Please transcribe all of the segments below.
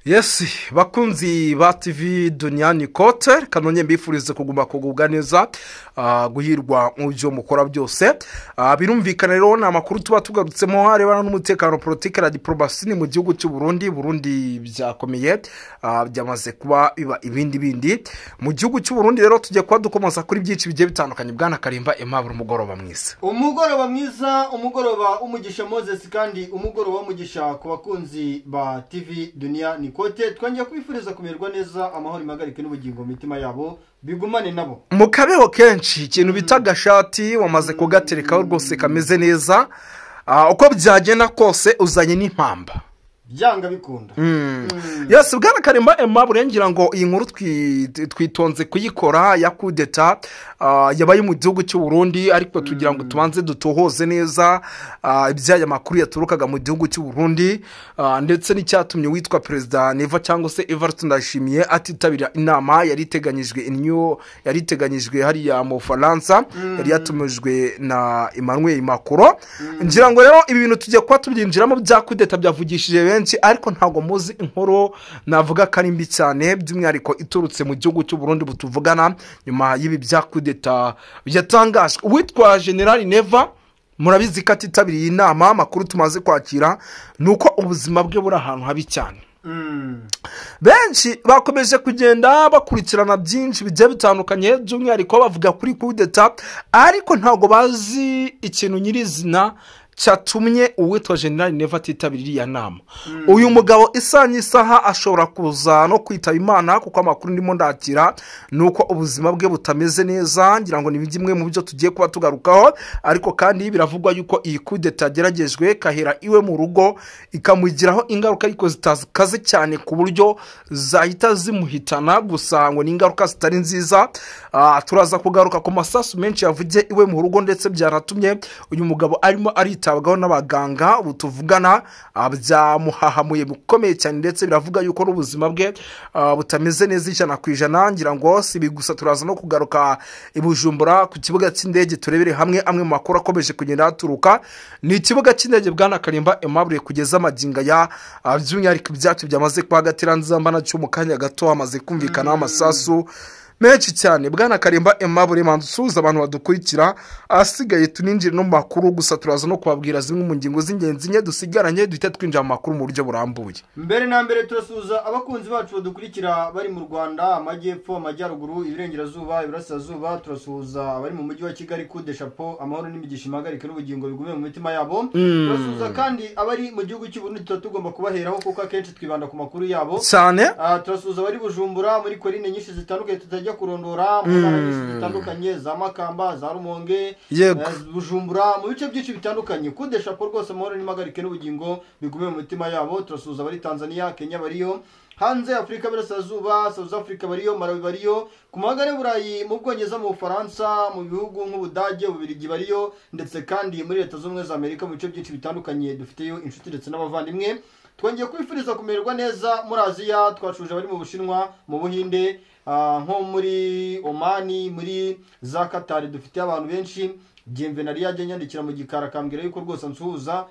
Yes, bakunzi ba TV Duniani Kote, kanonye mbifurize kuguma kugubwa neza, guhirwa mu byo mukora byose. Birumvikana rero na makuru tuba tugarutsemo harebana n'umutekano, politike na diplomasi mu gihugu cy'u Burundi. Burundi byakomeye, byamaze kuba biba ibindi bindi mu gihugu cy'u Burundi. Rero tujye kuba dukomoza kuri byinshi bigiye bitandukanye. Bwana Karimba Aimable, umugoroba mwiza. Umugoroba mwiza, umugoroba umugisha Moses, kandi umugoroba umugisha ku bakunzi ba TV Duniani Kote. Twongeye kubifuriza kumererwa neza, amahoro impagarike n'ubugingo mu mitima yabo bigumane nabo. Mu kabeho kenshi ikintu bita gashati wamaze kugaterekaho rwose kameze neza. Uko byagenda kose uzanye n'impamba byanga bikunda. Yes, Bwana Karimba Aimable, ngira ngo iyi nkuru twitonze kuyikora ya kudeta yabaye mu gihugu cy'u Burundi, ariko tugira ngo tubanze dutohoze neza iby'aya makuru yaturukaga mu gihugu cy'u Burundi, ndetse n'icyatumye witwa Perezida Neva cyangwa se Evariste Ndayishimiye atitabira inama yari iteganyijwe yari iteganyijwe hariya mu Faransa, yari yatumijwe na Emmanuel Macron. Ngira ngo rero ibi bintu tugiye kuba tubyinjiramo bya kudeta byavugishije benshi, ariko ntabwo muzi inkuru navuga ko ari mbi cyane, by'umwihariko iturutse mu gihugu cy'u Burundi butuvugana nyuma y'ibi bya kudeta byatangajwe. Uwitwa General Neva murabizi ko atitabiriye inama. Amakuru tumaze kwakira ni uko ubuzima bwe buri ahantu habi cyane. Benshi bakomeje kugenda bakurikirana byinshi bigiye bitandukanye, by'umwihariko bavuga kuri kudeta, ariko ntabwo bazi ikintu nyirizina cyatumye uwitwa General Neva atitabira iriya nama. Uyu mugabo isa n'isaha ashobora kuza no kwitaba Imana, kuko amakuru ndimo ndakira nuko ubuzima bwe butameze neza. Ngira ngo ni bimwe mu byo tugiye kuba tugarukaho, ariko kandi biravugwa yuko iyi kudeta yageragejwe kahera iwe mu rugo ikamugiraho ingaruka ariko zitakaze cyane ku buryo zahita zimuhitana, gusa ngo ni ingaruka zitari nziza. Turaza kugaruka ku masasu menshi yavugiye iwe mu rugo, ndetse byaratumye uyu mugabo arimo aritabwaho n'abaganga ubu tuvugana, byamuhahamuye bikomeye cyane, ndetse biravuga yuko n'ubuzima bwe butameze neza 100%. Ngira ngo si ibi gusa, turaza no kugaruka i Bujumbura ku kibuga cy'indege turebere hamwe amwe mu makuru akomeje kugenda haturuka. Ni ikibuga cy'indege Bwana Karimba Aimable kugeza amaginga ya by'umwihariko ibyacu byamaze kuhagatira nzamba cyo mu kanya gato hamaze kumvikana amasasu menshi cyane. Bwana Karimba Aimable, mandusuza abantu badukurikira, asigaye tuninjire no mu makuru, gusa turaza no kubabwira zimwe mu ngingo z'ingenzi nke dusigaranye duhita twinjira mu makuru mu buryo burambuye. Mbere na mbere turasuhuza abakunzi bacu badukurikira bari mu Rwanda, amajyepfo, amajyaruguru, iburengerazuba, iburasirazuba. Turasuhuza abari mu mujyi wa Kigali, kude chapeau, amahoro n'imigisha impagarike n'ubugingo bigume mu mitima yabo. Turasuhuza kandi abari mu gihugu cy'u Burundi, tuba tugomba kubaheraho kuko akenshi twibanda ku makuru yabo cyane. Turasuhuza abari Bujumbura muri korine nyinshi zitandukanye tutajya kurondora, mu ntara nyinshi zitandukanye za Makamba, za Rumonge, Bujumbura, mu bice byinshi bitandukanye. Kude chapeau rwose, amahoro n'impagarike n'ubugingo bigume mu mitima yabo. Turasuhuza abari Tanzania, Kenya bariyo, hanze Afrika y'Iburasirazuba, South Africa bariyo, Malawi bariyo, ku mugabane w'Uburayi, mu Bwongereza, mu Bufaransa, mu bihugu nk'Ubudage, Ububirigi bariyo, ndetse kandi muri Leta Zunze Ubumwe za Amerika mu bice byinshi bitandukanye dufiteyo inshuti ndetse n'abavandimwe. Twongeye kubifuriza kumererwa neza muri Aziya, twacuje abari mu Bushinwa, mu Buhinde, nko muri Omani, muri za Qatar dufite abantu benshi. Bienvenue yajya nyandikira mu gikara akambwira yuko rwose ansuhuza.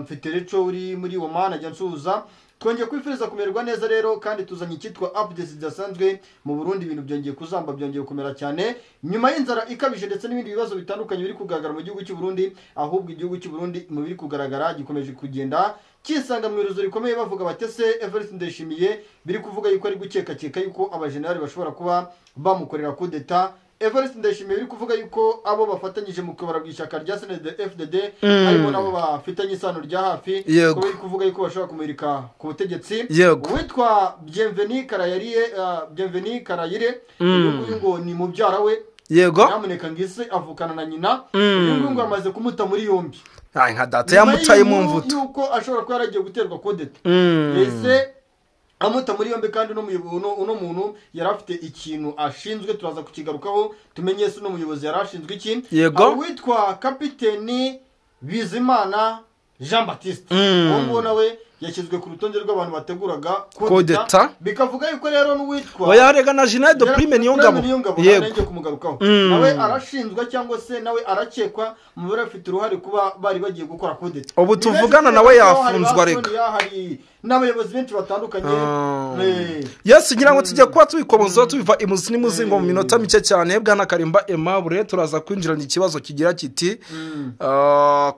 Mfite reco uri muri Oman ajya ansuhuza. Twongeye kwifuriza kumererwa neza rero, kandi tuzanye icyitwa updates zidasanzwe mu Burundi. Ibintu byongeye kuzamba, byongeye gukomera cyane nyuma y'inzara ikabije ndetse n'ibindi bibazo bitandukanye biri kugaragara mu gihugu cy'u Burundi. Ahubwo igihugu cy'u Burundi mu biri kugaragara gikomeje kugenda kisanga mu iruzo rikomeye, bavuga batese Evariste Ndayishimiye biri kuvuga yuko ari gukekakeka yuko abajenerali bashobora kuba bamukorera kudeta. Evariste Ndayishimiye biri kuvuga yuko abo bafatanyije mu kuyobora bw'ishyaka rya CNDD-FDD harimo nabo bafitanye isano rya hafi, ko biri kuvuga yuko bashobora kumurika ku butegetsi. Uwitwa Bienvenu Karayire, Bienvenu Karayire, uyu nguyu ngo ni mubyara we. Yego. Nyamuneka ngise avukana na nyina. Uyu nguyu ngo amaze kumuta muri yombi. Nka data yamutaye mu mvuto yuko ashobora kuba yaragiye guterwa kudeta. Ese amuta muri yombi, kandi uno muntu yari afite ikintu ashinzwe, turaza kukigarukaho tumenye se uno muyobozi yari ashinzwe iki. Uwitwa Kapiteni Bizimana Jean Baptiste, uwo nguwo nawe Yashyizwe ku rutonde rw'abantu bateguraga kudeta. Bikavuga yuko rero n'uwitwa oya rega na General de Prime Niyongabo yego kumugarukaho nawe arashinzwa cyangwa se nawe arakekwa mu bari bafite uruhare kuba bari bagiye gukora kudeta. Ubu tuvugana nawe yafunzwa rega hari n'abayobozi benshi batandukanye. Yes, ngira ngo tujye kuba tubikomoza tubiva imuzi n'imuzingo mu minota mike cyane. Bwana Karimba Aimable, turaza kwinjirana ikibazo kigira kiti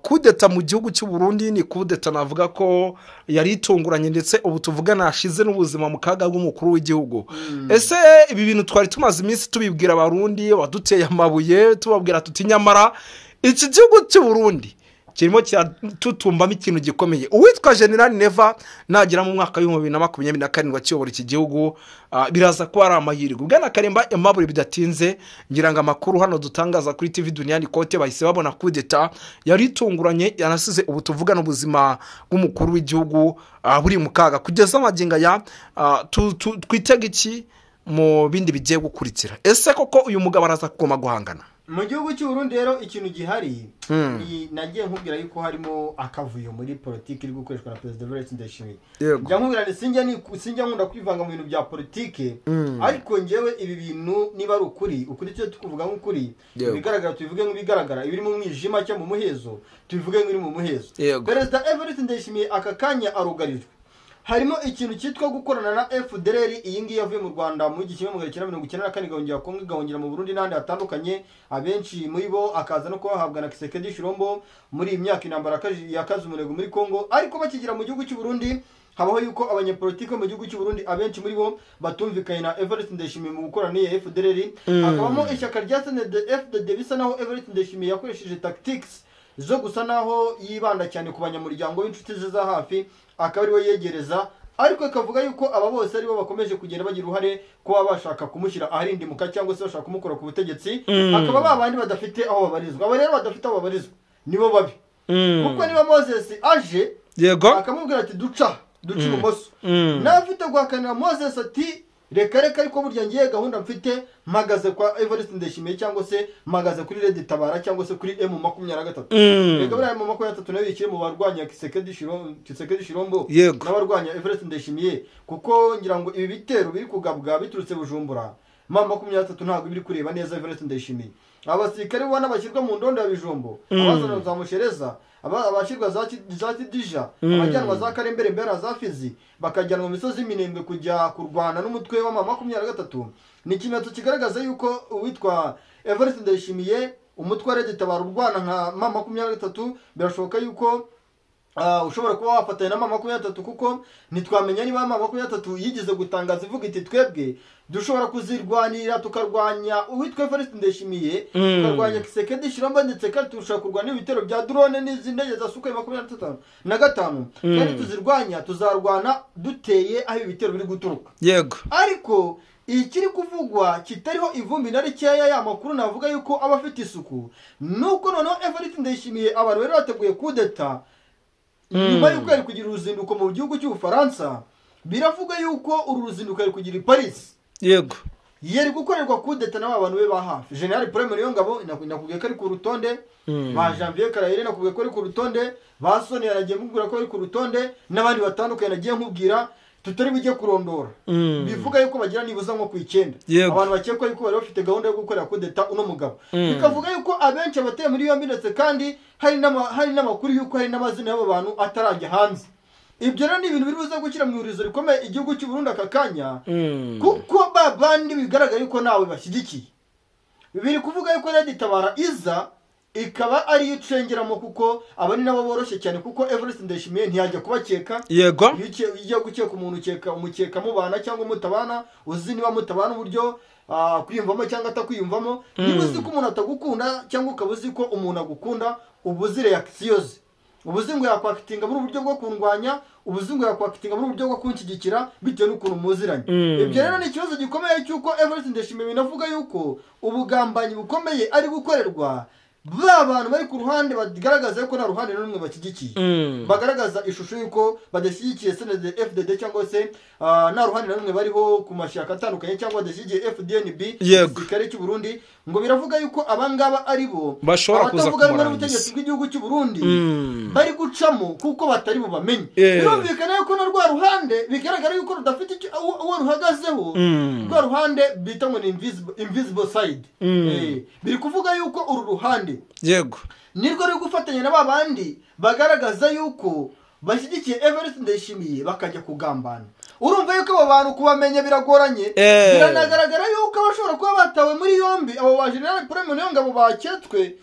kudeta mu gihugu cy'u Burundi ni kudeta navuga ko yari itunguranye ndetse ubu tuvugana ashize n'ubuzima mu kaga bw'umukuru w'igihugu. Ese ibi bintu twari tumaze iminsi tubibwira abarundi baduteye amabuye tubabwira tuti nyamara iki gihugu cy'u Burundi kirimo kiratutumbamo ikintu gikomeye. Uwitwa General Neva nagera mu mwaka wa 2027 akiyobora iki gihugu biraza kuba ari amahirwe. Bwana Karimba Aimable, bidatinze ngira ngo amakuru hano dutangaza kuri TV Duniani Kote bahise babona kudeta yari itunguranye yanasize ubu tuvugana ubuzima bw'umukuru w'igihugu buri mu kaga. Kugeza amagingo ya twitega iki mu bindi bigiye gukurikira? Ese koko uyu mugabo araza kugoma guhangana? Mu gihugu cy'u Burundi rero ikintu gihari ni nagiye nkubwira yuko harimo akavuyo muri politiki iri gukoreshwa na President Evariste Ndayishimiye. Njya nkubwira ni sinjya nkunda kwivanga mu bintu bya politiki, ariko ngewe ibi bintu niba ari ukuri ukuri cyo tukuvuga nk'ukuri, ibigaragara tubivuge nk'ibigaragara, ibiri mu mwijima cyangwa mu muhezo tubivuge nk'ibiri mu muhezo. President Evariste Ndayishimiye aka kanya arugarijwe. Harimo ikintu cyitwa gukorana na FDLR iyi ngiyi yavuye mu Rwanda mu 1994 igahungira Kongo igahungira mu Burundi n'ahandi hatandukanye, abenshi muri bo akaza no kubahabwa na Kisekedi Shirombo muri iyi myaka intambara yakaze umurego muri Kongo. Ariko bakigira mu gihugu cy'u Burundi habaho yuko abanyepolitike mu gihugu cy'u Burundi abenshi muri bo batumvikanye na Evariste Ndayishimiye mu gukorana n'iyi FDLR. Hakabamo ishyaka rya CNDD-FDD bisa naho Evariste Ndayishimiye yakoresheje tactics zo gusa naho yibanda cyane ku banyamuryango b'inshuti ze za hafi akaba ariwe yegereza, ariko akavuga yuko aba bose aribo bakomeje kugenda bagira uruhare kuba bashaka kumushyira aharindimuka cyangwa se bashaka kumukora ku butegetsi, akaba babandi badafite aho babarizwa. Aba rero badafite aho babarizwa nibo babi, kuko niba Moses aje yego akamubwira ati duca ibumoso, n'afite guhakanira Moses ati reka reka, ariko burya ngiye gahunda mfite mpagaze kwa Evariste Ndayishimiye cyangwa se mpagaze kuri Red Tabara cyangwa se kuri M23. Reka buriya M23 nayo ikiri mu barwanya Kisekedi Shirombo n'abarwanya Evariste Ndayishimiye, kuko ngira ngo ibi bitero biri kugabwa biturutse Bujumbura M23 ntabwo biri kureba neza Evariste Ndayishimiye. Abasirikare ubona bashyirwa mu ndondo ya Bijombo, abazana za Mushereza, abashyirwa za Tidija, abajyanwa za Karembere mbera za Fizi, bakajyanwa mu misozi Minembwe kujya kurwana n'umutwe wa M23. Ni ikimenyetso kigaragaza yuko uwitwa Evariste Ndayishimiye umutwe wa Red Tabara urwana nka M23 birashoboka yuko ushobora kuba wafatanya na M23, kuko ntitwamenya niba M23 yigeze gutangaza ivuga iti twebwe dushobora kuzirwanira tukarwanya uwitwa Evariste Ndayishimiye, tukarwanya Kisekedi Shirombo ndetse kandi turashobora kurwana ibitero bya drone n'izindi ndege za Sukhoi 25, kandi tuzirwanya tuzarwana duteye aho ibitero biri guturuka. Yego, ariko ikiri kuvugwa kitariho ivumbi na rikeya ya makuru navuga yuko abafite isuku nuko noneho Evariste Ndayishimiye abantu bari bateguye kudeta nyuma yuko yari kugira uruzinduko mu gihugu cy'Ubufaransa. Biravuga yuko uru ruzinduko yari kugira i Paris, yego yari gukorerwa kudeta n'aba bantu be ba hafi. General Prime Niyongabo nakubwiye ko ari ku rutonde, ba Janvier Karayire nakubwiye ko ari ku rutonde, ba Soni yaragiye mubwira ko ari ku rutonde, n'abandi batandukanye nagiye nkubwira tutari bujye kurondora. Bivuga yuko bagira nibuza nko ku 9 abantu bakekwa yuko bari bafite gahunda yo gukorera kudeta uno mugabo. Bikavuga yuko abenshi abateye muri yombi ndetse kandi hari n'amakuru yuko hari n'amazina y'abo bantu atarajya hanze. Ibyo rero ni ibintu biri buze gushyira mu ihurizo rikomeye igihugu cy'u Burundi aka kanya, kuko babandi bigaragara yuko nawe bashyigikiye. Biri kuvuga yuko Red Tabara iza ikaba ari icengeramo, kuko abani nabo boroshye cyane, kuko Evariste Ndayishimiye ntiyajya kubakeka. Yego, iyo gukeka umuntu ukeka umukeka mubana cyangwa mutabana, uzi niba mutabana uburyo kwiyumvamo cyangwa atakwiyumvamo. Niba uzi ko umuntu atagukunda cyangwa ukaba uzi ko umuntu agukunda, uba uzi reaction ze, ubuzi ngo yakwakitinga muri uburyo bwo kundwanya, ubuzi ngo yakwakitinga muri uburyo bwo kunshyigikira bitewe n'ukuntu muziranye. Ibyo rero ni ikibazo gikomeye cy'uko Evariste Ndayishimiye binavuga yuko ubugambanyi bukomeye ari gukorerwa Ba bantu bari ku ruhande bagaragaza ko nta ruhande n'umwe bashyigikiye, bagaragaza ishusho y'uko badashyigikiye CNDD-FDD cyangwa se nta ruhande na rumwe bariho ku mashyaka atandukanye cyangwa badashyigikiye FDNB, igisirikare cy'u Burundi, ngo biravuga yuko abangaba ari bo bashobora kuza kumurangiza ubutegetsi bw'igihugu cy'u Burundi bari gucamo kuko batari bubamenye. Birumvikana yuko na rwa ruhande bigaragara yuko rudafite uwo ruhagazeho, rwa ruhande bita ngo ni invisible side. Biri kuvuga yuko uru ruhande yego nirwo ruri gufatanya na babandi bagaragaza yuko bashyigikiye Evariste Ndayishimiye bakajya kugambana. Urumva yuko abo bantu kubamenya biragoranye. Biranagaragara yuko abashobora kuba batawe muri yombi, abo ba General Prime Niyongabo baketswe,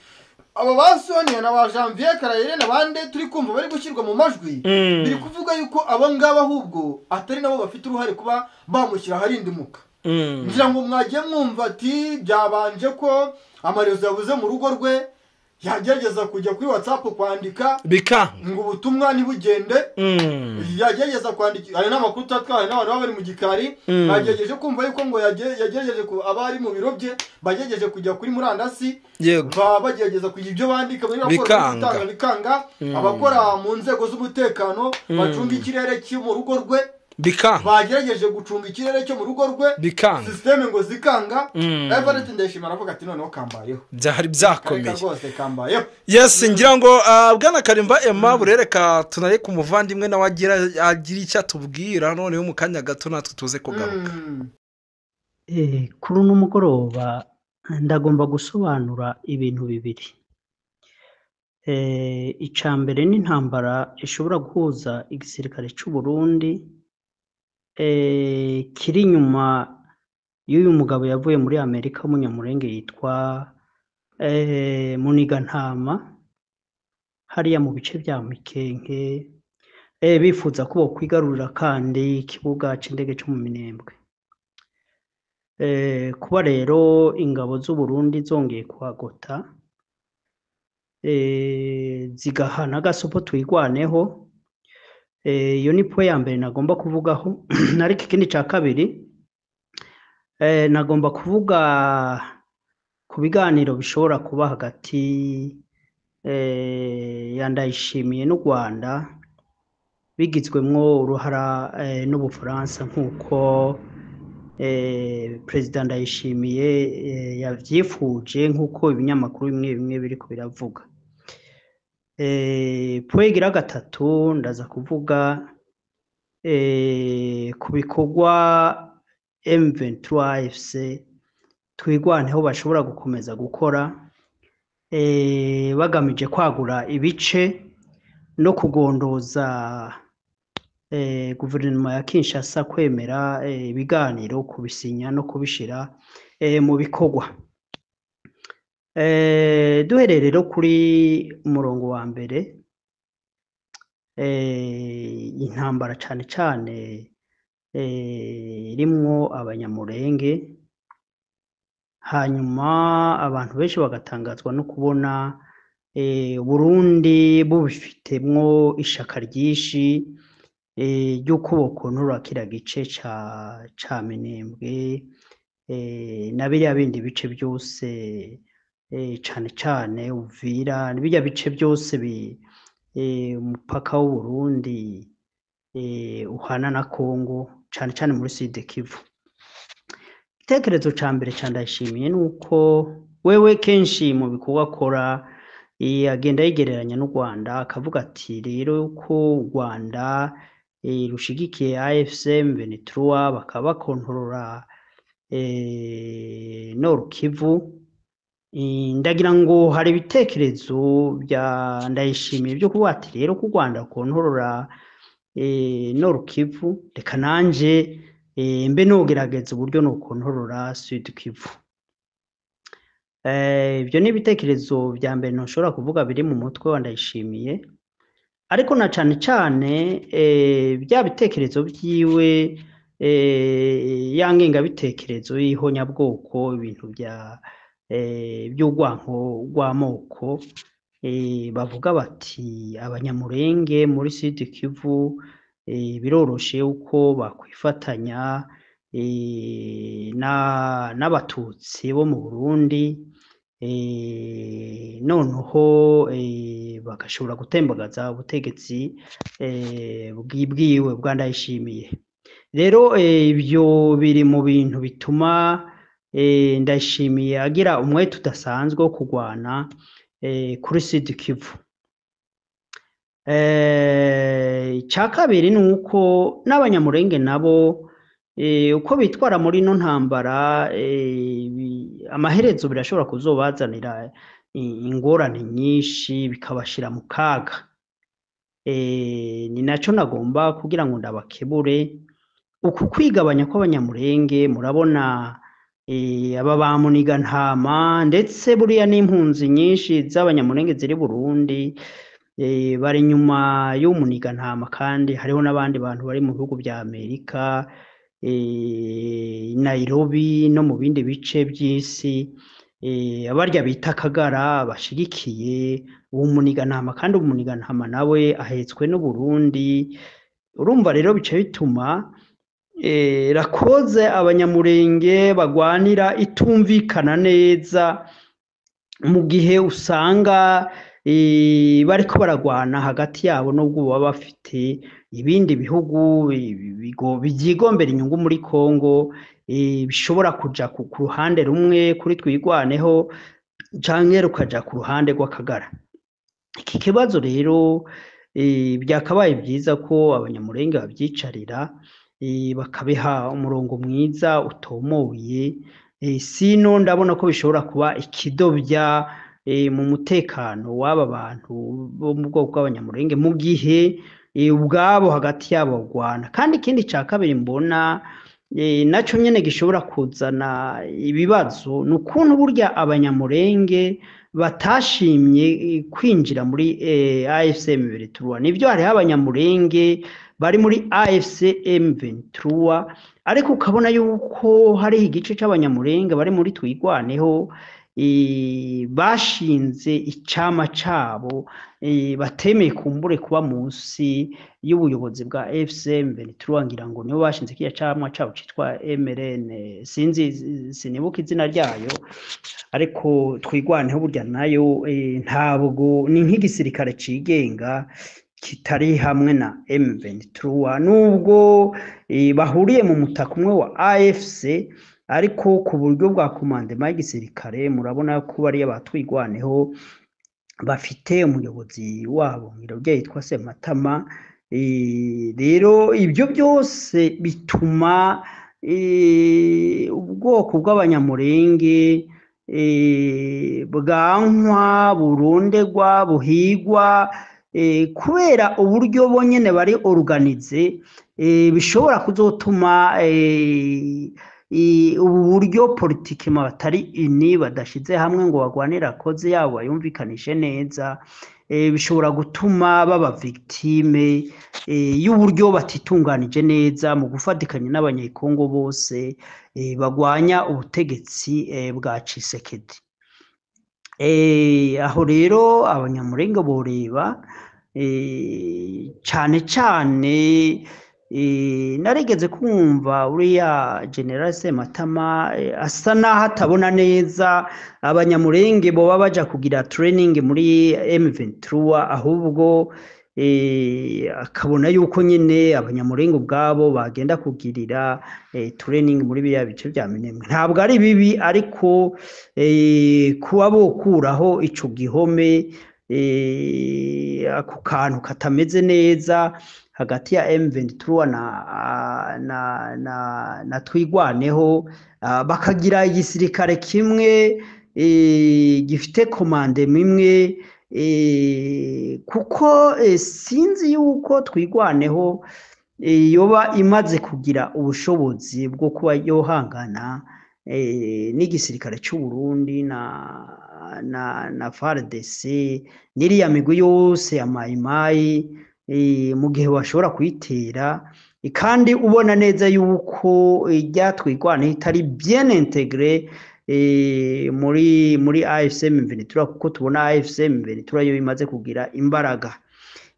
abo ba Sonia na ba Janvier Karayire n'abandi turi kumva bari gushyirwa mu majwi, biri kuvuga yuko abo ngaba ahubwo atari nabo bafite uruhare kuba bamushyira aharindimuka. Ngira ngo mwagiye mwumva ati byabanje ko amarezo yabuze mu rugo rwe, yagerageza kujya kuri WhatsApp kwandika bika ngo ubutumwa ntibugende, yagerageza kwandika ayo n'amakuru twatwaye n'abantu bari mu gikari, bagerageje kumva yuko ngo yagerageje abari mu biro bye bagerageje kujya kuri murandasi, bagerageza kugira ibyo bandika muri raporo bitanga bikanga. Abakora mu nzego z'umutekano bacunga ikirere cyo mu rugo rwe bikanga, bagerageje gucunga ikirere cyo mu rugo rwe bikanga, systeme ngo zikanga. Evariste Ndayishimiye aravuga ati noneho kambayeho, byari byakomeye rwose, kambayeho. Yes, ngira ngo bwana Karimba Emma burereka tunare ku muvandimwe nawe agira icyo atubwira noneho mu kanya gato natwe tuze kugaruka. Kuri uno mugoroba ndagomba gusobanura ibintu bibiri. Icya mbere ni intambara ishobora guhuza igisirikare cy'u Burundi kiri inyuma y'uyu mugabo yavuye muri Amerika w'umunyamurenge yitwa Munigantama, hariya mu bice bya Mikenke, bifuza ko bokwigarurira kandi ikibuga c'indege cyo mu Minembwe. Kuba rero ingabo z'u Burundi zongeye kuhagota, zigahana agasopo twigwaneho, iyo ni po ya mbere nagomba kuvugaho. Ariko ikindi ca kabiri, nagomba kuvuga ku biganiro bishobora kuba hagati ya Ndayishimiye n'u Rwanda, bigizwemwo uruhara n'Ubufaransa nk'uko Perezida Ndayishimiye yavyifuje, nk'uko ibinyamakuru bimwe bimwe biriko biravuga. Poegira gatatu ndaza kuvuga ku bikorwa M23 AFC twigwaneho bashobora gukomeza gukora, bagamije kwagura ibice no kugondoza guverinoma ya Kinshasa kwemera ibiganiro, kubisinya no kubishira mu bikorwa. Duhereye rero kuri umurongo wa mbere, intambara cane cane irimwo abanyamurenge, hanyuma abantu benshi bagatangazwa no kubona Burundi bubifitemwo ishaka ryinshi ry'uko bokontorora kiriya gice ca Minembwe na biriya bindi bice byose, cane cane Uvira, biriya bice byose umupaka w'u Burundi uhana na Kongo, cane cane muri Sud Kivu. Igitekerezo ca mbere ca Ndayishimiye nuko wewe kenshi mu bikorwa akora agenda yigereranya n'u Rwanda, akavuga ati rero ko u Rwanda rushigikiye AFC M23 bakaba bakontorora Nord Kivu. Ndagira ngo hari ibitekerezo bya Ndayishimiye byo kuvuga ati rero ko u Rwanda rukontorora Nord Kivu, reka nanje mbe nogerageza uburyo nokontorora Sud Kivu. Ibyo ni ibitekerezo bya mbere ntushobora kuvuga biri mu mutwe wa Ndayishimiye, ariko na cane cane bya bitekerezo byiwe, ya ngengabitekerezo y'ihonyabwoko, ibintu bya by'urwanko rw'amoko, bavuga bati abanyamurenge muri Sud Kivu biroroshe uko bakwifatanya n'abatutsi bo mu Burundi, Noneho bagashobora gutembagaza ubutegetsi bwiwe bwa Ndayishimiye. Rero ibyo biri mu bintu bituma Ndayishimiye agira umwete udasanzwe wo kurwana kuri Sud Kivu. Icya kabiri ni uko n'Abanyamurenge nabo uko bitwara muri ino ntambara, amaherezo birashobora kuzobazanira ingorane nyinshi, bikabashira mu kaga. Ni naco nagomba kugira ngo ndabakebure uku kwigabanya kw'Abanyamurenge. Murabona aba ba Muniga-ntama, ndetse buriya n'impunzi nyinshi z'Abanyamurenge ziri Burundi bari inyuma y'umuniga-ntama, kandi hariho n'abandi bantu bari mu bihugu vya Amerika, Nairobi no mu bindi bice by'isi, abarya bita Akagara bashigikiye uwo muniga-ntama, kandi umuniga-ntama nawe ahetswe n'Uburundi. Urumva rero bica bituma rakoze Abanyamurenge bagwanira itumvikana neza, mu gihe usanga bariko baragwana hagati yabo, nubwo baba bafite ibindi bihugu byigombera inyungu muri Kongo, bishobora kuja ku ruhande rumwe kuri Twigwaneho canke rukaja ku ruhande rw'Akagara. Iki kibazo rero byakabaye byiza ko Abanyamurenge babyicarira, bakabiha umurongo mwiza utomoye. Sino ndabona ko bishobora kuba ikidobya mu mutekano w'aba bantu bo mu bwoko bw'Abanyamurenge, mu gihe ubwabo hagati yabo bagwana. Kandi ikindi cya kabiri mbona naco nyene gishobora kuzana ibibazo, ni ukuntu burya Abanyamurenge batashimye kwinjira muri AFC M23. Nivyo, hariho Abanyamurenge bari muri AFC M23, ariko ukabona yuko hariho igice c'Abanyamurenge bari muri Twigwaneho bashinze icama cabo, batemeye kumbure kuba munsi y'ubuyobozi bwa AFC M23. Ngira ngo nibo bashinze kiriya camwa cabo citwa MRN, sinzi, sinibuka izina ryayo, ariko Twigwaneho burya nayo ntabwo ni nk'igisirikare cigenga kitari hamwe na M23, nubwo bahuriye mu mutaka umwe wa AFC, ariko ku buryo bwa commandement y'igisirikare murabona ko bariya batwigwaneho bafite umuyobozi wabo ngira yitwa Sematama. Rero ibyo byose bituma ubwoko bw'Abanyamurenge bwankwa, burundegwa, buhigwa, kubera uburyo bonyene bari organisé, bishobora kuzotuma ubu buryo politiquement batari unis, badashize hamwe ngo bagwanire cause yabo bayumvikanishe neza, bishobora gutuma baba victime y'uburyo batitunganije neza mu gufatikanya n'Abanyekongo bose bagwanya ubutegetsi bwa Tshisekedi. Aho rero Abanyamurenge boreba cane cane. Narigeze kumva uriya General Sematama asa naho atabona neza Abanyamurenge boba baja kugira training muri M23, ahubwo akabona yuko nyine Abanyamurenge ubwabo bagenda kugirira training muri biriya bice bya Minembwe. Ntabwo ari bibi, ariko kuba bokuraho ico gihome, ako kantu katameze neza hagati ya M23 na Twigwaneho, bakagira igisirikare kimwe gifite commandement imwe, kuko sinzi yuko Twigwaneho yoba imaze kugira ubushobozi bwo kuba yohangana n'igisirikare cy'u Burundi na FARDC n'iriya migwi yose ya Mayimayi, mu gihe bashobora kuyitera, kandi ubona neza yuko irya Twigwaneho itari bien intégré muri AFC M23, kuko tubona AFC M23 yo imaze kugira imbaraga.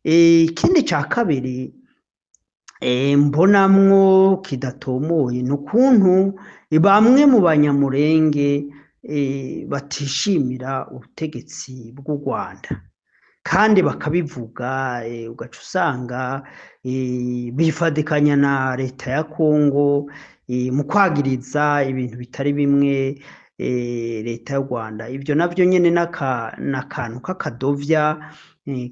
Ikindi ca kabiri mbonamwo kidatomoye ni ukuntu bamwe mu Banyamurenge batishimira ubutegetsi bw'u Rwanda kandi bakabivuga, ugaca usanga bifadikanya na leta ya Kongo mu kwagiriza ibintu bitari bimwe leta y'u Rwanda. Ibyo navyo nyene n'akantu k'akadovya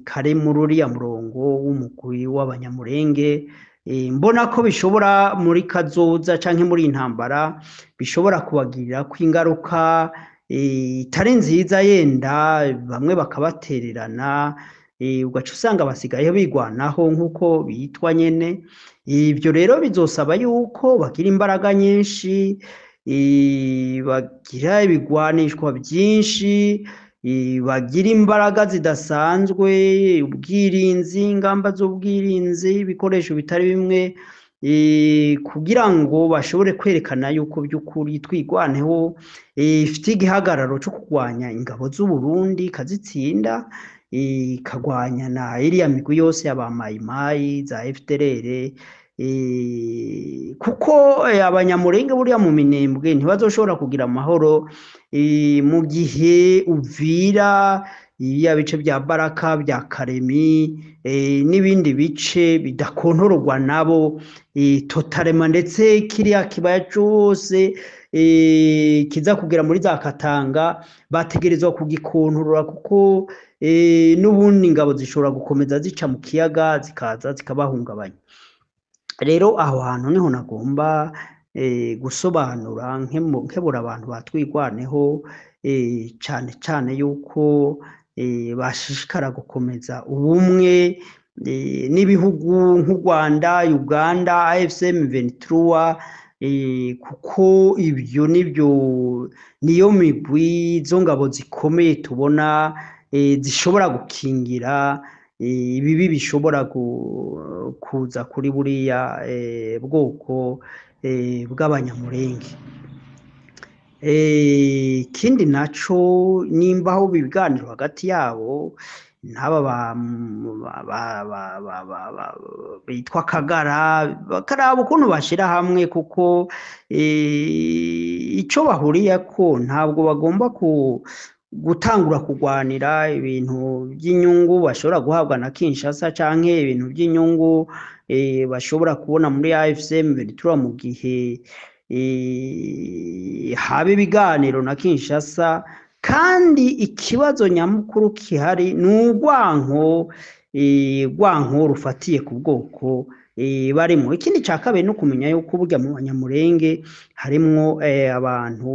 kari muri uriya murongo w'umugwi w'abanyamurenge. Mbona ko bishobora muri kazoza canke muri intambara bishobora kubagirira ko ingaruka itari nziza, yenda bamwe bakabatererana, ugaca usanga basigaye bigwanaho nk'uko bitwa nyene. Ibyo rero bizosaba yuko bagira imbaraga nyinshi, bagira ibigwanishwa byinshi, bagira imbaraga zidasanzwe, ubwirinzi, ingamba z'ubwirinzi, ibikoresho bitari bimwe, kugira ngo bashobore kwerekana yuko by'ukuri twigwaneho ifite igihagararo cyo kurwanya ingabo z'u Burundi ikazitsinda, ikagwanya na iriya migwi yose y'aba Mayimayi za FDLR, kuko abanyamurenge buriya mu Minembwe ntibazoshobora kugira amahoro mu gihe Uvira, ya bice bya Baraka, bya Karemi, n'ibindi bice bidakontororwa nabo totalema, ndetse kiriya kibaya cyose kiza kugera muri za Katanga bategerezwa kugikontorora, kuko n'ubundi ingabo zishobora gukomeza zica mu kiyaga zikaza zikabahungabanya. Rero aho hantu niho nagomba gusobanura nkebura abantu batwigwaneho, cane cane yuko bashishikara gukomeza ubumwe n'ibihugu nk'u Rwanda, Uganda, AFC M23, kuko ibyo nibyo niyo migwi zo ngabo zikomeye tubona zishobora gukingira ibibi bishobora kuza kuri buriya bwoko bw'abanyamurenge. Ikindi naco nimbaho ibiganiro hagati yabo n'aba bitwa Kagara, bakaraba ukuntu bashira hamwe, kuko ico bahuriyeko ntabwo bagomba gutangura kugwanira ibintu by'inyungu bashobora guhabwa na Kinshasa canke ibintu by'inyungu bashobora kubona muri AFC M23 mu gihe haba ibiganiro na Kinshasa. Kandi ikibazo nyamukuru kihari ni urwanko, urwanko rufatiye ku bwoko barimo. Ikindi ca kabiri no kumenya yuko burya mu banyamurenge harimwo abantu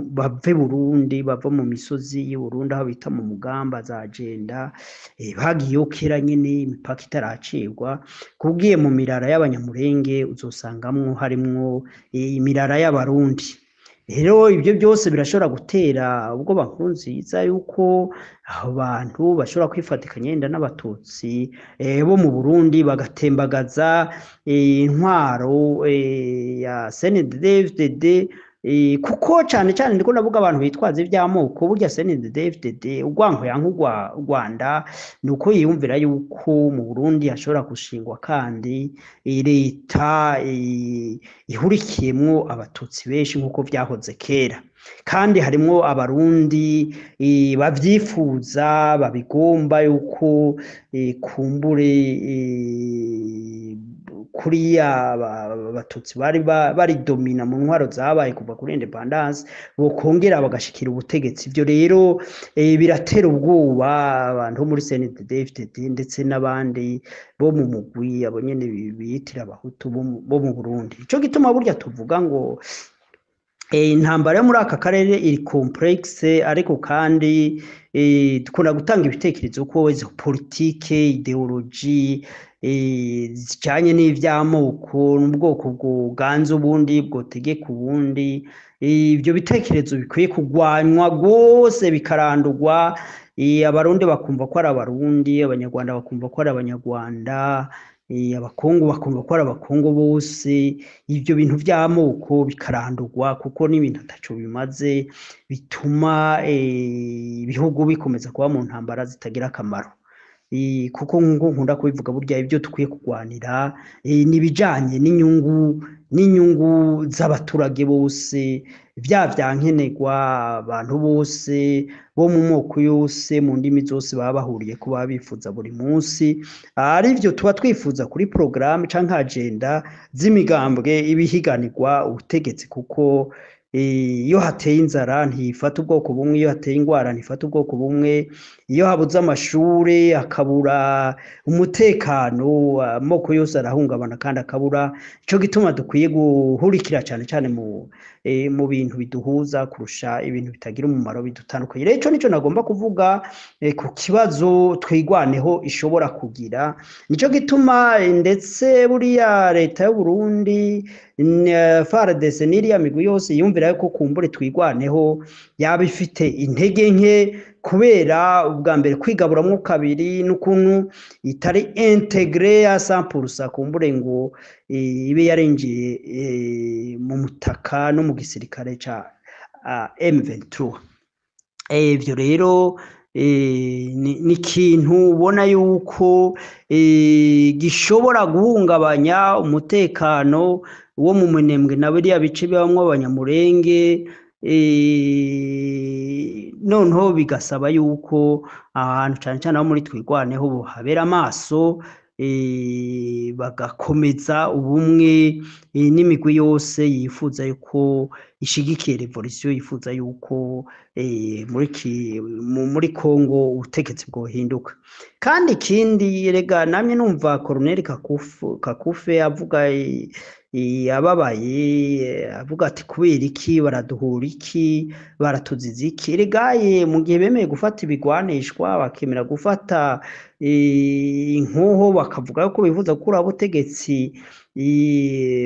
bava Burundi, bava mu misozi y'u Burundi aho bita mu Mugamba za Jenda, bagiyeyo kera nyene imipaka itaracirwa. Kubwiye mu mirara y'abanyamurenge uzosangamwo harimwo imirara y'abarundi. Rero ibyo byose birashobora gutera ubwoba Nkurunziza yuko abo bantu bashobora kwifatikanya yenda n'abatutsi bo mu Burundi bagatembagaza intwaro ya CNDD-FDD, kuko cane cane ndiko ndavuga abantu bitwaza ivy'amoko. Burya CNDD-FDD urwanko yanka Rwanda ni uko yiyumvira yuko mu Burundi hashobora gushingwa kandi leta ihurikiyemwo abatutsi benshi nk'uko vyahoze kera, kandi harimwo abarundi bavyifuza, babigomba yuko kumbure kuriya abatutsi bari baridomina mu ntwaro zabaye kuva kuri independence bokongera bagashikira ubutegetsi. Ivyo rero biratera ubwoba abantu bo muri CNDD-FDD ndetse n'abandi bo mu mugwi abo nyene biyitira abahutu bo mu Burundi. Ico gituma burya tuvuga ngo intambara yo muri aka karere iri complexe, ariko kandi dukunda gutanga ibitekerezo ko izo politike, ideology zijanye n'ivy'amoko n'ubwoko bwoganza ubundi bwotegeka ubundi, ivyo bitekerezo bikwiye kugwanywa rwose bikarandurwa. Abarundi bakumva ko ari abarundi, abanyarwanda bakumva ko ari abanyarwanda, abakongo bakumva ko ari abakongo bose. Ivyo bintu vy'amoko bikarandurwa kuko n'ibintu ataco bimaze, bituma ibihugu bikomeza kuba mu ntambara zitagira akamaro. Kuko nkuko nkunda kubivuga, burya ibyo dukwiye kurwanira ni ibijanye n'inyungu z'abaturage bose, vya nkenerwa abantu bose bo mu moko yose, mu ndimi zose baba bahuriye ko baba bifuza buri munsi. Arivyo tuba twifuza kuri programme canke agenda z'imigambwe ibihiganirwa ubutegetsi, kuko iyo hateye inzara ntifata ubwoko bumwe, iyo hateye ingwara ntifata ubwoko bumwe, iyo habuze amashure hakabura umutekano amoko yose arahungabana kandi akabura. Ico gituma dukwiye guhurikira cane cane mu bintu biduhuza kurusha ibintu bitagira umumaro bidutandukanye. Rero ico nico nagomba kuvuga ku kibazo Twigwaneho ishobora kugira. Nico gituma ndetse buriya leta y'u Burundi, FARDC n'iriya migwi yose yumvira yuko kumbure Twigwaneho yaba ifite intege nke, kubera ubwa mbere kwigaburamwo kabiri n'ukuntu itari intégrée à 100%, kumbure ngo ibe yarinjiye mu mutaka no mu gisirikare ca M23. Ivyo rero ni ikintu ubona yuko gishobora guhungabanya umutekano wo mu Minembwe na biriya bice bibamwo Abanyamurenge. Noneho bigasaba yuko ahantu cane cane aho muri Twigwaneho habera amaso, bagakomeza ubumwe n'imigwi yose yifuza yuko ishigikiye révolution, yifuza yuko muri Congo ubutegetsi bwohinduka. Kandi ikindi, rega namye numva Colonel Kakufe avuga ababaye, avuga ati kubera iki baraduhura, iki baratuziza iki? Regaye mu gihe bemeye gufata ibigwanishwa, bakemera gufata inkoho, bakavuga ko bifuza gukuraho ubutegetsi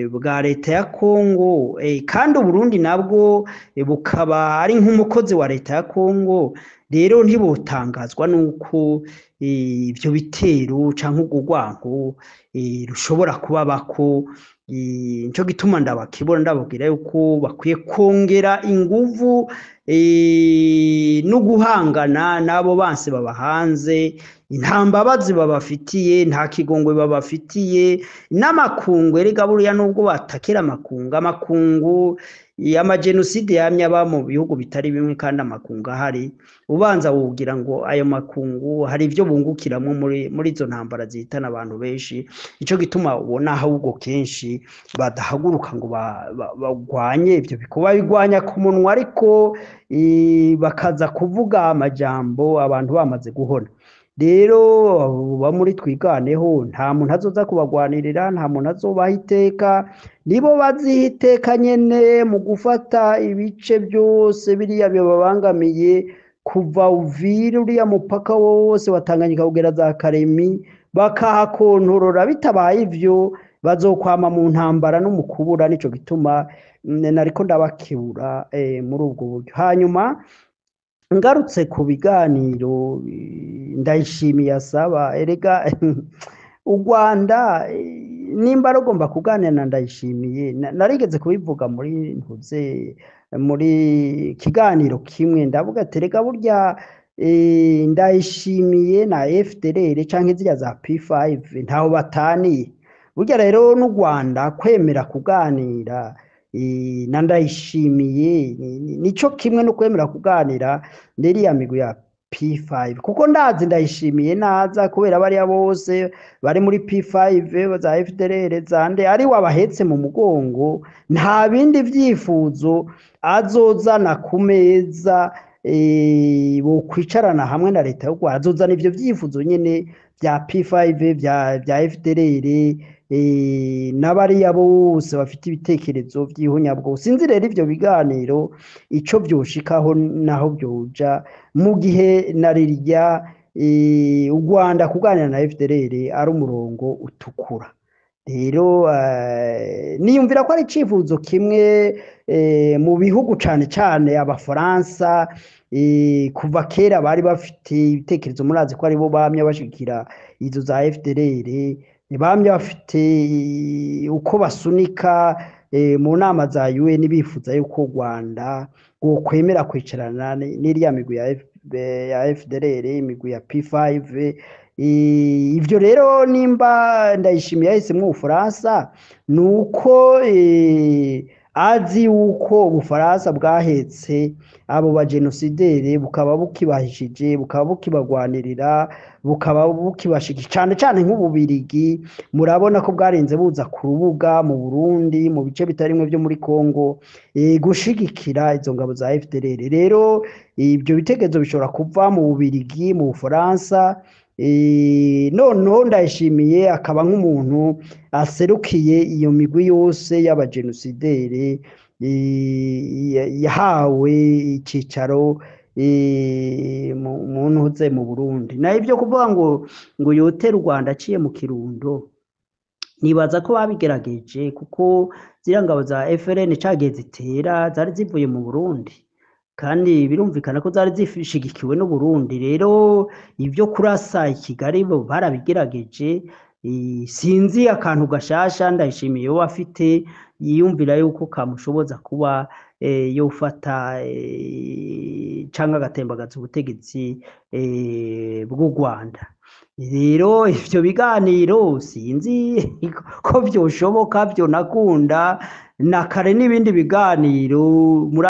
bwa leta ya Congo, kandi Uburundi nabwo bukaba ari nk'umukozi wa leta ya Congo, rero ntibotangazwa nuko ivyo bitero canke urwo rwanko rushobora kubabako. Nico gituma ndabakibona, ndababwira yuko bakwiye kongera inguvu no guhangana n'abo banse baba hanze. Nta mbabazi babafitiye, nta kigongwe babafitiye n'amakungu. Erega buriya nubwo batakira amakungu, amakungu amajenoside yamye aba mu bihugu bitari bimwe, kandi amakungu ahari, ubanza wogira ngo ayo makungu hari ibyo bungukiramwo muri izo ntambara zihitana abantu benshi. Ico gituma ubona ahubwo kenshi badahaguruka ngo bagwanye ivyo bikorwa, bigwanya ku munwa, ariko bakaza kuvuga amajambo abantu bamaze guhona. Rero ba muri Twiganeho nta muntu azoza kubagwanirira, nta muntu azobaha iteka, nibo baziha iteka nyene mu gufata ibice byose biriya bibabangamiye, kuva Uvira uriya mupaka wose wa Tanganyika kugera za Karemi, bakahakontorora. Bitabaye ivyo bazokwama mu ntambara no mu kubura. Nico gituma nariko ndabakebura muri ubwo buryo. Hanyuma ngarutse ku biganiro Ndayishimiye asaba, erega u Rwanda nimba rugomba kuganira na Ndayishimiye, narigeze kubivuga muri ntuze muri kiganiro kimwe, ndavuga ati erega burya Ndayishimiye na FDLR canke ziriya za P5 ntaho bataniye. Burya rero n'u Rwanda kwemera kuganira na Ndayishimiye nico kimwe no kwemera kuganira n'iriya migwi ya P5, kuko ndazi Ndayishimiye naza, kubera bariya bose bari muri P5 za FDLR zande ari wabahetse mu mugongo, nta bindi vyifuzo azozana ku meza bokwicarana hamwe na leta y'u Rwanda. Azozana ivyo vyifuzo nyene vya P5 vya FDLR n'abariya bose bafite ibitekerezo vy'ihunyabwoko. Sinzi rero ivyo biganiro ico vyoshikaho naho vyoja, mu gihe na rirya u Rwanda kuganira na FDLR ari umurongo utukura. Rero niyumvira ko ari icifuzo kimwe mu bihugu, cane cane Abafaransa kuva kera bari bafite ibitekerezo, murazi ko aribo bamye bashigikira izo za FDLR, bamye bafite uko basunika mu nama za UN bifuza yuko u Rwanda rwokwemera kwicarana n'iriya migwi ya FDLR, imigwi ya P5. Ivyo rero nimba Ndayishimiye yahisemwo Ubufaransa, ni uko azi yuko Ubufaransa bwahetse abo bagenosidere, bukaba bukibahishije, bukaba bukibagwanirira, bukaba bukibashigikiye, cane cane nk'Ububirigi. Murabona ko bwarenze buza ku rubuga mu Burundi, mu bice bitarimwe vyo muri Kongo, gushigikira izo ngabo za FDLR. Rero ibyo bitekerezo bishobora kuva mu Bubirigi, mu Bufaransa. Noneho Ndayishimiye akaba nk'umuntu aserukiye iyo migwi yose y'abagenosidere, yahawe icicaro mu ntuze mu Burundi. Naho ibyo kuvuga ngo yotere u Rwanda aciye mu Kirundo, nibaza ko babigerageje, kuko ziriya ngabo za FRN cagiye zitera zari zivuye mu Burundi, kandi birumvikana ko zari zishigikiwe n'Uburundi. Rero ibyo kurasa i Kigali bo barabigerageje. Sinzi akantu gashasha Ndayishimiye we afite yiyumvira yuko kamushoboza kuba yofata canke agatembagaza ubutegetsi bw'u Rwanda. Rero ivyo biganiro sinzi ko vyoshoboka, vyonakunda na kare n'ibindi biganiro muri